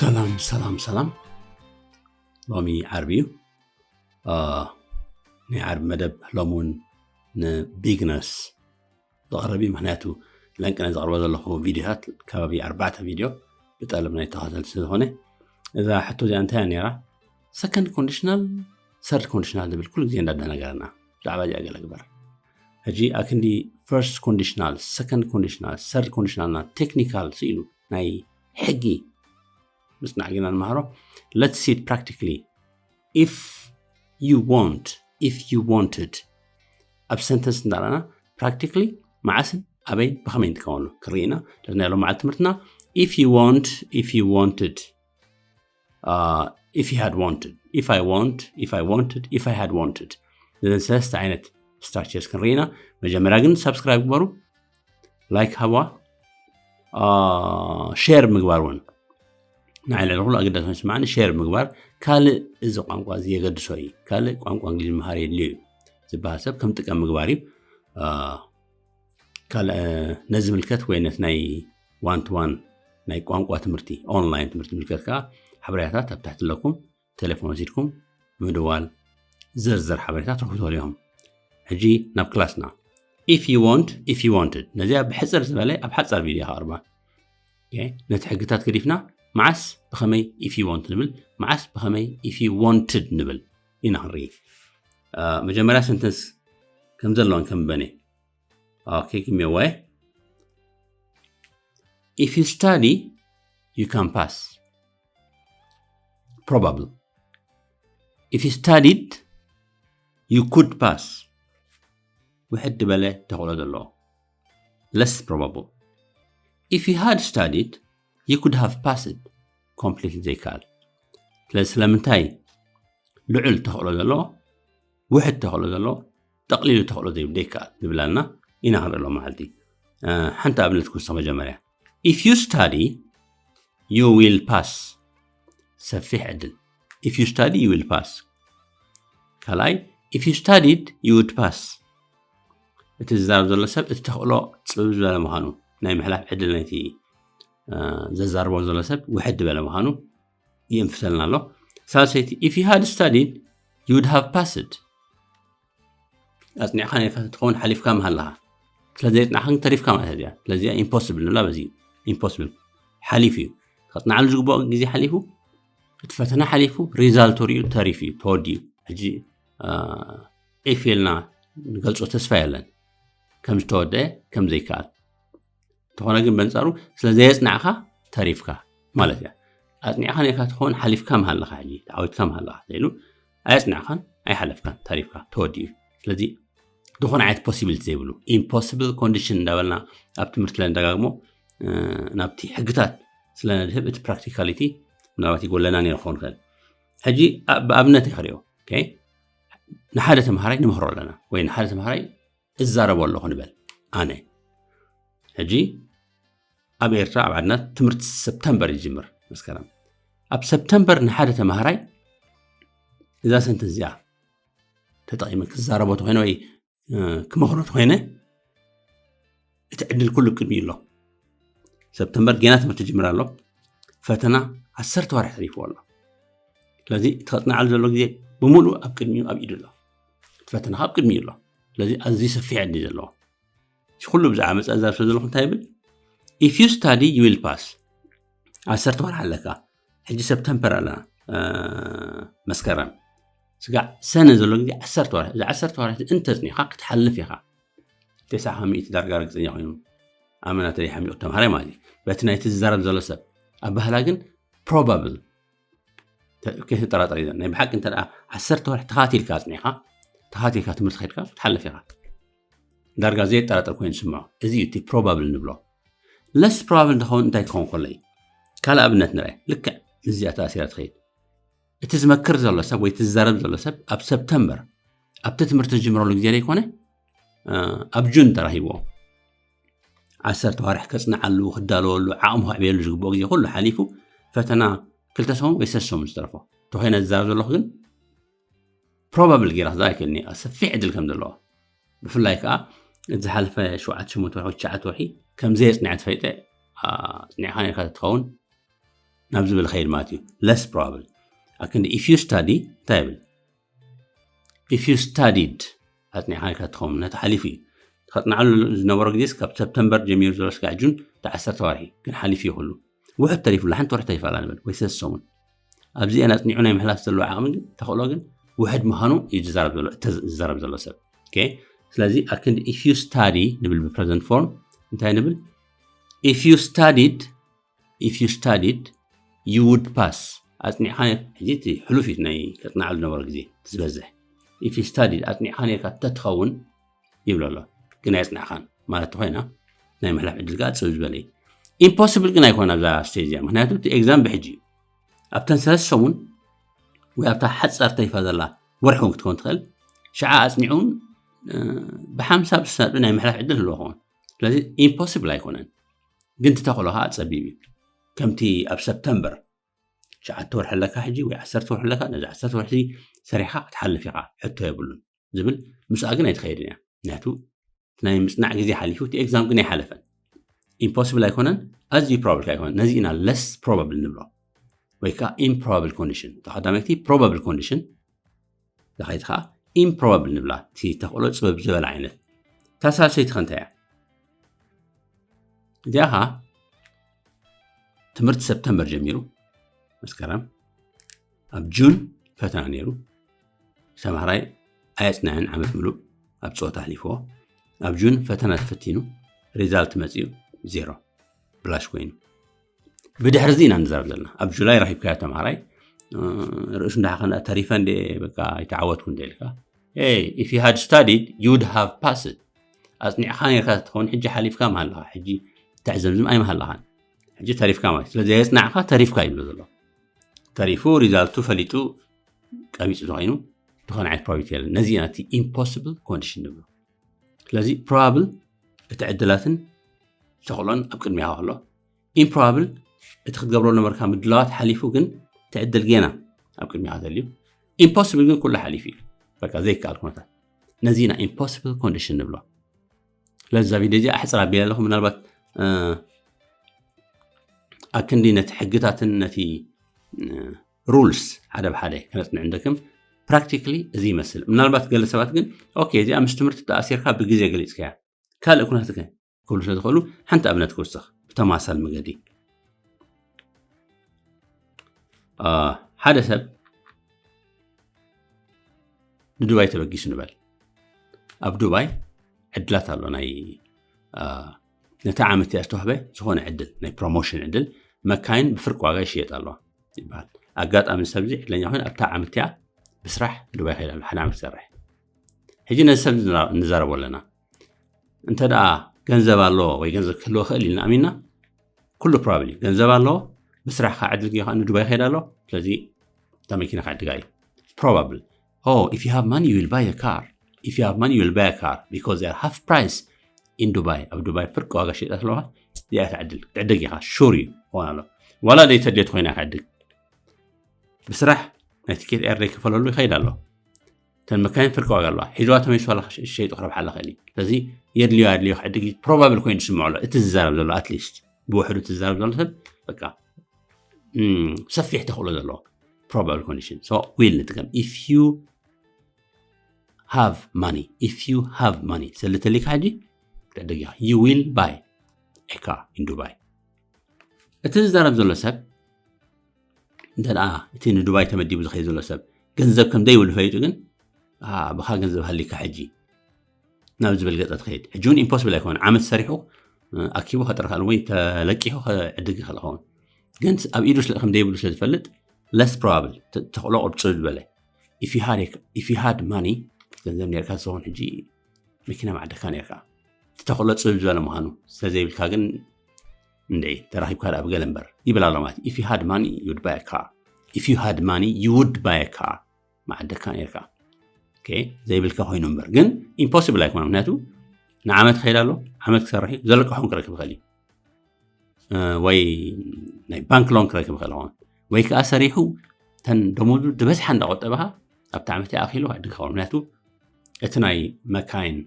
ሰላም ሰላም ሰላም። ሎሚ ዓርቢ እዩ። ናይ ዓርቢ መደብ ሎሚ እውን ንቢግነርስ ዝቐረብ እዩ። ምክንያቱ ለንቅነ ዘቕርቦ ዘለኹ ቪዲዮታት ከባቢ ኣርባዕተ ቪዲዮ ብጠለብ ናይ ተኸታተልቲ ስለዝኾነ፣ እዛ ሕቶ እዚኣ እንታይ እያ ነይራ? ሰከንድ ኮንዲሽናል፣ ሰርድ ኮንዲሽናል ዝብል ኩሉ ግዜ እንዳደነገረና ብዛዕባ እዚኣ ገለ ግበር። ሕጂ ኣክንዲ ፈርስት ኮንዲሽናል፣ ሰከንድ ኮንዲሽናል፣ ሰርድ ኮንዲሽናል ና ቴክኒካል ስኢሉ ናይ ሕጊ ምጽናዕ ግና ንመሃሮ። Let's see it practically. If you want, if you wanted፣ ኣብ ሰንተንስ እንዳረኣና ፕራክቲካሊ መዓስን ኣበይ ብኸመይ ንጥቀመሉ ክርኢና ለና ያለው ማለት ትምህርትና። If you want, if you wanted, uh, if you had wanted, if I want, if I wanted, if I had wanted፣ እዘን ሰለስተ ዓይነት ስትራክቸርስ ክንርኢና። መጀመርያ ግን ሳብስክራይብ ግበሩ፣ ላይክ ሃባ፣ ሼር ምግባር እውን ንዓይ ልዕሊ ኩሉ ኣገዳሲ ስማዕኒ ሼር ምግባር። ካልእ እዚ ቋንቋ እዚ የገድሶ እዩ፣ ካልእ ቋንቋ እንግሊዝ መሃር የድልዮ እዩ ዝበሃል ሰብ ከም ጥቀም ምግባር እዩ። ካልእ ነዚ ምልከት ወይ ነቲ ናይ ዋን ቱ ዋን ናይ ቋንቋ ትምህርቲ ኦንላይን ትምህርቲ ምልከት ከዓ ሓበሬታታት ኣብ ታሕቲ ኣለኩም። ቴሌፎን ወሲድኩም ምድዋል ዝርዝር ሓበሬታ ትረኽቡ ትኽእሉ ኢኹም። ሕጂ ናብ ክላስና። If you want, if you wanted፣ ነዚኣ ብሕፅር ዝበለ ኣብ ሓፃር ቪድዮ ከቕርባ። ነቲ ሕግታት ገዲፍና መዓስ ብኸመይ if you want ንብል፣ መዓስ ብኸመይ if you wanted ንብል ኢና ክንርኢ። መጀመርያ ሰንተንስ ከም ዘለዎን ከም በነ። Okay, give me a way. If you study, you can pass. Probable. If you studied, you could pass. ውሕድ ዝበለ ተኽእሎ ዘለዎ። Less probable. If you had studied, you could have passed. Completely ዘይከኣል። ስለዚ ስለምንታይ ልዑል ተኽእሎ ዘለዎ፣ ውሕድ ተኽእሎ ዘለዎ፣ ጠቕሊሉ ተኽእሎ ዘይብሉ ዘይከኣል ንብል ኣለና ኢና ክንርኢ ኣሎ መዓልቲ። ሓንቲ ኣብነት ክውስኽ መጀመርያ። If you study, you will pass። ሰፊሕ ዕድል። If you study, you will pass። ካልኣይ፣ if you studied, you would pass። እቲ ዝዛረብ ዘሎ ሰብ እቲ ተኽእሎ ፅብብ ዝበለ ምዃኑ፣ ናይ ምሕላፍ ዕድል ናይቲ ዘዛርቦ ዘሎ ሰብ ውሕድ ዝበለ ምዃኑ ይእንፍተልና ኣሎ። ሳልሰይቲ፣ if you had studied, you would have passed። ኣፅኒዕካ ነርካ ትኸውን ሓሊፍካ ምሃለኻ። ስለ ዘየፅናዕካን ተሪፍካ ማለት እያ። ስለዚኣ ኢምፖስብል ንብላ በዚ ኢምፖስብል ሓሊፉ እዩ። ከፅናዕሉ ዝግባኦ ግዜ ሓሊፉ፣ እቲ ፈተና ሓሊፉ፣ ሪዛልቱ ሪኡ ተሪፉ እዩ፣ ተወዲኡ። ሕጂ ኢፍ ኢልና ንገልፆ ተስፋ የለን ከም ዝተወደአ ከም ዘይከኣል። እንተኾነ ግን በንጻሩ ስለ ዘየጽናዕካ ተሪፍካ ማለት እያ። ኣጽኒዕካ ነካ ትኸውን ሓሊፍካ ምሃለኻ ሕጂ ተዓዊትካ ምሃለኻ ተይሉ ኣየጽናዕካን ኣይሓለፍካን ተሪፍካ ተወዲኡ። ስለዚ ዝኾነ ዓይነት ፖሲቢሊቲ ዘይብሉ ኢምፖስብል ኮንዲሽን እንዳበልና ኣብ ትምህርቲ ለንደጋግሞ ናብቲ ሕግታት ስለ ነድህብ እቲ ፕራክቲካሊቲ ምናልባት ይጎለና ነይሩ ክኸውን ይኽእል። ሕጂ ብኣብነት ይኽሪኦ ንሓደ ተምሃራይ ንመህሮ ኣለና ወይ ንሓደ ተምሃራይ እዛረቦ ኣለኹ ንበል ኣነ ሕጂ ኣብ ኤርትራ ኣብ ዓድና ትምህርቲ ሰፕተምበር ይጅምር መስከረም ኣብ ሰፕተምበር ንሓደ ተምሃራይ እዛ ሰንተንስ እዚኣ ተጠቒመ ክዛረቦ ተኮይነ ወይ ክመኽሮ ተኮይነ እቲ ዕድል ኩሉ ቅድሚ ኣሎ ሰፕተምበር ጌና ትምህርቲ ጅምር ኣሎ ፈተና ዓሰርተ ወርሒ ተሪፍዎ ኣሎ ስለዚ እቲ ከፅናዓሉ ዘሎ ግዜ ብምሉእ ኣብ ቅድሚኡ ኣብ ኢዱ ኣሎ እቲ ፈተና ካብ ቅድሚኡ ኣሎ ስለዚ ኣዝዩ ሰፊሕ ዕድል ዘለዎ ኩሉ ብዛዕባ መፅኣ ዛብ ስለ ዘለኹ እንታይ ይብል if you study you will pass ዓሰርተ ወርሒ ኣለካ ሕጂ ሰፕተምበር ኣላ መስከረም ስጋዕ ሰነ ዘሎ ግዜ ዓሰርተ ወርሒ እዚ ዓሰርተ ወርሒ እንተፅኒኻ ክትሓልፍ ኢኻ ተስዓ ካብ ሚእቲ ዳርጋ ርግፀኛ ኮይኑ ኣመና ተደይ ሓሚቑ ተምሃራይ ማለት እዩ በቲ ናይቲ ዝዛረብ ዘሎ ሰብ ኣባህላ ግን ፕሮባብል ከይተጠራጠር እዩ ናይ ብሓቂ እንተ ዓሰርተ ወርሒ ተኻቲልካ ኣፅኒዕካ ተኻቲልካ ትምህርቲ ከድካ ክትሓልፍ ኢኻ ዳርጋ ዘየጠራጥር ኮይኑ ዝስምዖ እዚ እዩ እቲ ፕሮባብል ንብሎ ለስ ፕሮባብል እንተኸውን እንታይ ክኸውን ከሎ እዩ ካልእ ኣብነት ንርአ ልክዕ ምስዚኣ ተኣሲራ ትኸይድ እቲ ዝመክር ዘሎ ሰብ ወይ እቲ ዝዛረብ ዘሎ ሰብ ኣብ ሰፕተምበር ኣብቲ ትምህርቲ ዝጅምረሉ ግዜ ዘይኮነ ኣብ ጁን ተራሂብዎ ዓሰርተ ዋርሕ ከፅንዓሉ ክዳለወሉ ዓቕሙ ከዕብየሉ ዝግብኦ ግዜ ኩሉ ሓሊፉ ፈተና ክልተ ሰሙን ወይ ሰለስተ ሰሙን ዝተረፎ ተኮይነ ዝዛረብ ዘለኹ ግን ፕሮባብል ጌራ ክዛ ኣይክእልኒ ሰፊሕ ዕድል ከም ዘለዎ ብፍላይ ከዓ እቲ ዝሓለፈ ሸውዓተ ሸሞንተ ወርሒ ትሽዓተ ወርሒ ከም ዘየፅንዐ ተፈይጠ ፅኒዕካ ነርካ ትኸውን ናብ ዝብል ኸይድ ማለት እዩ። Less probable ኣክንዲ if you study እንታይ ይብል? If you studied ኣፅኒዕካ ኢልካ ትኸውን ነቲ ሓሊፉ እዩ። ከፅናዕሉ ዝነበሮ ግዜ ካብ ሰፕተምበር ጀሚሩ ዘሎ ስጋዕ ጁን ተዓሰርተ ወርሒ ግን ሓሊፉ ይኽሉ ውሕድ ተሪፉ ሓንቲ ወርሒ ተሪፋ ንበል ወይ ሰለስተ ሰሙን ኣብዚአን ኣፅኒዑ ናይ ምሕላፍ ዘለዎ ዓቕሚ ግን ተኽእሎ ግን ውሕድ ምዃኑ እዩ ዝዛረብ ዘሎ ሰብ። ስለዚ ኣክንዲ if you study ንብል ብ present form እንታይ ንብል? If you studied if you studied you would pass ኣፅኒዕካ ሕጂ እቲ ሕሉፍ እዩ ናይ ከፅናዕሉ ነበረ ግዜ ዝበዝሕ if you studied ኣፅኒዕካ ነርካ ተትኸውን ይብሎ ኣሎ ግን ኣየፅናዕካን ማለት ኮይና ናይ ምሕላፍ ዕድል ከዓ ፅብ ዝበለ እዩ። Impossible ግን ኣይኮነ ኣብዛ stage እዚኣ ምክንያቱ እቲ exam ብሕጂ እዩ ኣብተን ሰለስተ ሰሙን ወይ ኣብታ ሓፃር ተሪፋ ዘላ ወርሒ እውን ክትከውን ትኽእል ሽዓ ኣፅኒዑ እውን ብሓምሳ ብስሳ ናይ ምሕላፍ ዕድል ህልዎ ኸውን ስለዚ impossible ኣይኮነን ግን ትተኽእሎ ከዓ ፀቢብ እዩ ከምቲ ኣብ ሰፕተምበር ትሽዓተ ወርሒ ኣለካ ሕጂ ወይ ዓሰርተ ወርሒ ኣለካ ነዚ ዓሰርተ ወርሒ ሰሪሕካ ክትሓልፍ ኢኻ ሕቶ የብሉን ዝብል ምስኣ ግን ኣይትኸይድን እያ ምክንያቱ ናይ ምፅናዕ ግዜ ሓሊፉ እቲ exam ግን ኣይሓለፈን impossible ኣይኮነን ኣዝዩ probable ኣይኮነን ነዚ ኢና less probable ንብሎ ወይ ከዓ improbable condition ተቐዳመይቲ probable condition ዝኸይድ ከዓ improbable ንብላ እቲ ተኽእሎ ፅበብ ዝበለ ዓይነት ታሳሰይቲ ከንታ እያ እዚኣ ከዓ ትምህርቲ ሰፕተምበር ጀሚሩ መስከረም ኣብ ጁን ፈተና ነይሩ ተምሃራይ ኣየፅንዐን ዓመት ምሉእ ኣብ ፀወታ ኣሕሊፍዎ ኣብ ጁን ፈተና ተፈቲኑ result መፂኡ ዜሮ ብላሽ ኮይኑ ብድሕሪ እዚ ኢና ንዛረብ ዘለና ኣብ ጁላይ ረኪብካዮ ተምሃራይ ርእሱ እንዳሓኸነ ተሪፈ እንደ በቃ ይተዓወትኩ እንደ ኢልካ if you had studied you would have passed ኣፅኒዕካ ነርካ ትኸውን ሕጂ ሓሊፍካ መሃለኻ ሕጂ ትሕዘምዝም ኣይመሃለኻን ሕጂ ተሪፍካ ማለት ስለዚ የፅናዕካ ተሪፍካ ይብሎ ዘሎ ተሪፉ result ኡ ፈሊጡ ቀቢፁ ተኮይኑ ዝኾነ ዓይነት probability የለን ነዚ ኢና እቲ impossible condition ንብሎ ስለዚ probable እቲ ዕድላትን ተኽእሎን ኣብ ቅድሚኻ ከሎ improbable እቲ ክትገብሮ ነበርካ ምድላዋት ሓሊፉ ግን እቲ ዕድል ጌና ኣብ ቅድሚኻ ተልዩ impossible ግን ኩሉ ሓሊፉ እዩ በቃ ዘይከኣል ኩነታት ነዚ ኢና impossible condition ንብሎ ስለዚ እዛ ቪድዮ እዚኣ ኣሕፅር ኣቢለ ኣለኹ ምናልባት ኣክንዲ ነቲ ሕግታትን ነቲ rules ሓደ ብሓደ ክነፅንዕ እንደክም practically እዚ ይመስል ምናልባት ገለ ሰባት ግን okay እዚኣ ምስ ትምህርቲ ተኣሲርካ ብግዜ ገሊፅካያ ካልእ ኩነታት ከ ክብሉ ስለ ዝኽእሉ ሓንቲ ኣብነት ክውስኽ ብተማሳል መገዲ ሓደ ሰብ ንዱባይ ተበጊሱ ንበል ኣብ ዱባይ ዕድላት ኣሎ ናይ ነታ ዓመት እያ ዝተዋህበ ዝኾነ ዕድል ናይ promotion ዕድል መካይን ብፍርቂ ዋጋ ይሽየጥ ኣለዋ ይበሃል ኣጋጣሚ ሰብዚ ዕድለኛ ኮይኑ ኣብታ ዓመት እያ ብስራሕ ንዱባይ ከይድ ኣሎ ሓደ ዓመት ክሰርሕ ሕጂ ነዚ ሰብ ንዛረቦ ኣለና እንተ ደኣ ገንዘብ ኣለዎ ወይ ገንዘብ ክህልዎ ክእል ኢልና ኣሚንና ኩሉ probable እዩ ገንዘብ ኣለዎ ብስራሕ ከዓ ዕድል ጌኻ ንዱባይ ከይድ ኣሎ ስለዚ እታ መኪና ከዓ ዕድጋ እዩ probable oh if you have money you will buy a car if you have money you will buy a car because they are half price in Dubai ኣብ ዱባይ ፍርቂ ዋጋ ሸይጣ ስለዋ እዚኣ ትዕድል ትዕደግ ኢኻ sure እዩ ክኾን ኣሎ ዋላ ዘይተድልየት ኮይና ክዕድግ ብስራሕ ናይ ትኬት ኤር ዘይከፈለሉ ይኸይድ ኣሎ እተን መካይን ፍርቂ ዋጋ ኣለዋ ሒዝዋ ተመልሱ ዋላ ሸይጡ ክረብሓ ኣለኽእል እዩ ስለዚ የድልዮ ኣድልዮ ክዕድግ probable ኮይኑ ዝስምዖ ኣሎ እቲ ዝዛረብ ዘሎ at least ብውሕዱ እቲ ዝዛረብ ዘሎ ሰብ በቃ ሰፊሕ ተኽእሎ ዘለዎ probable condition so will ንጥቀም if you have money if you have money ሰልተሊካ ሕጂ ክትዕደግ ኢኻ you will buy a car in Dubai እቲ ዝዛረብ ዘሎ ሰብ እንተ እቲ ንዱባይ ተመዲቡ ዝኸይድ ዘሎ ሰብ ገንዘብ ከም ዘይብሉ ፈሊጡ ግን ብኻ ገንዘብ ሃሊካ ሕጂ ናብ ዝብል ገፀ ትኸይድ ሕጂ እውን impossible ኣይኮነ ዓመት ሰሪሑ ኣኪቡ ከጥርካል ወይ ተለቂሑ ክዕድግ ይኽእል ኸውን ግን ኣብ ኢዱ ስለ ከም ዘይብሉ ስለ ዝፈልጥ less probable ተኽእሎ ቅብፅብ ዝበለ if you had money ገንዘብ ነርካ ዝኸውን ሕጂ መኪና ማዕደካ ነርካ ተኽእሎ ፅብ ዝበለ ምዃኑ ስለዘይብልካ ግን እንድዒ ተራኺብካ ኣብ ገለ እምበር ይብል ኣሎ ማለት if you had money you would buy a car if you had money you would buy a car ማዕደካ ነርካ ዘይብልካ ኮይኑ እምበር ግን impossible ኣይኮነ ምክንያቱ ንዓመት ክኸይድ ኣሎ ዓመት ክሰርሕ እዩ ዘለቅሖም ክረክብ ይኽእል እዩ ወይ ናይ ባንክ loan ክረክብ ይኽእል ኸውን ወይ ከዓ ሰሪሑ ተን ደሞዙ ዝበዝሓ እንዳቆጠበኻ ኣብቲ ዓመት ኣኺሉ ክዕድግ ይኸውን ምክንያቱ እቲ ናይ መካይን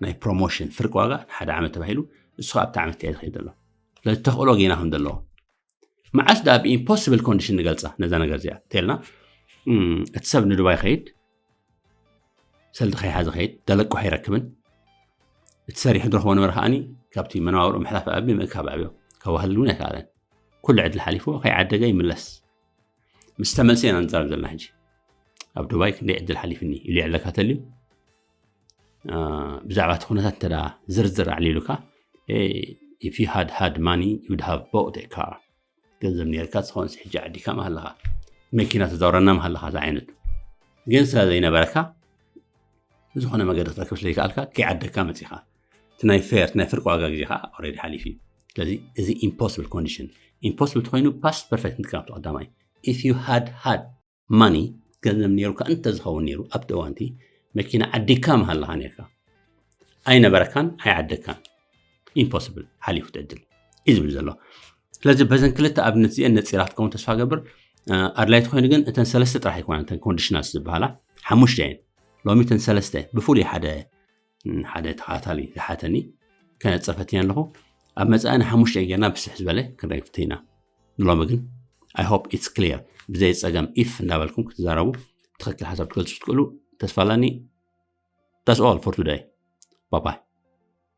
ናይ promotion ፍርቂ ዋጋ ንሓደ ዓመት ተባሂሉ እሱ ኣብቲ ዓመት እያ ዝኸይድ ዘሎ ስለዚ ተኽእሎ ጌና ከም ዘለዎ መዓስ ደኣ ብ impossible condition ንገልጻ ነዛ ነገር እዚኣ? እንተልና እቲ ሰብ ንዱባይ ኸይድ፣ ሰልዲ ከይሓዘ ኸይድ፣ ደለቁ ኣይረክብን፣ እቲ ሰሪሑ ዝረኽቦ ነበረ ከዓኒ ካብቲ መነባብሮ ምሕላፍ ኣቢ ምእካብ ኣብዮ ከዋህል እውን ኣይከኣለን። ኩሉ ዕድል ሓሊፍዎ ከይዓደገ ይምለስ። ምስ ተመልሰ ኢና ንዛረብ ዘለና ሕጂ። ኣብ ዱባይ ክንደይ ዕድል ሓሊፍኒ ኢሉ ይዕለካ ተልዩ። ብዛዕባ እቲ ኩነታት እንተ ዝርዝር ኣዕሊሉካ፣ if you had had money, you'd have bought a car። ገንዘብ ነርካ ዝኾን ሕጂ ዓዲካ መሃለኻ፣ መኪና ተዛውረና መሃለኻ። እዚ ዓይነት ግን ስለ ዘይነበረካ ብዝኾነ መገዲ ክትረክብ ስለይከኣልካ ከይዓደግካ መፂኻ። እቲ ናይ ፌር ናይ ፍርቂ ዋጋ ግዜ ከዓ already ሓሊፉ እዩ። ስለዚ እዚ impossible condition። Impossible ተኮይኑ past perfect ንጥቀም። ቀዳማይ if you had had money፣ ገንዘብ ነሩካ እንተ ዝኸውን ነሩ ኣብቲ እዋንቲ መኪና ዓዲካ መሃለኻ ነርካ። ኣይነበረካን ኣይዓደካን። Impossible ሓሊፉ ትዕድል እዩ ዝብል ዘሎ። ስለዚ በዘን ክልተ ኣብነት እዚአን ነፂራ ክትከውን ተስፋ ገብር። ኣድላይ ተኮይኑ ግን እተን ሰለስተ ጥራሕ ኣይኮና እተን conditionals ዝበሃላ ሓሙሽተ እየን። ሎሚ እተን ሰለስተ ብፍሉይ ሓደ ሓደ ተኸታታሊ ዝሓተኒ ከነፀፈትኒ ኣለኹ። ኣብ መፃኢ ንሓሙሽተ ጌርና ብስሕ ዝበለ ክንረግፍቲ ኢና። ንሎሚ ግን I hope it's clear። ብዘይ ፀገም if እንዳበልኩም ክትዛረቡ ትኽክል ሓሳብ ትገልፁ ትክእሉ ተስፋ ኣለኒ። That's all for today. Bye bye.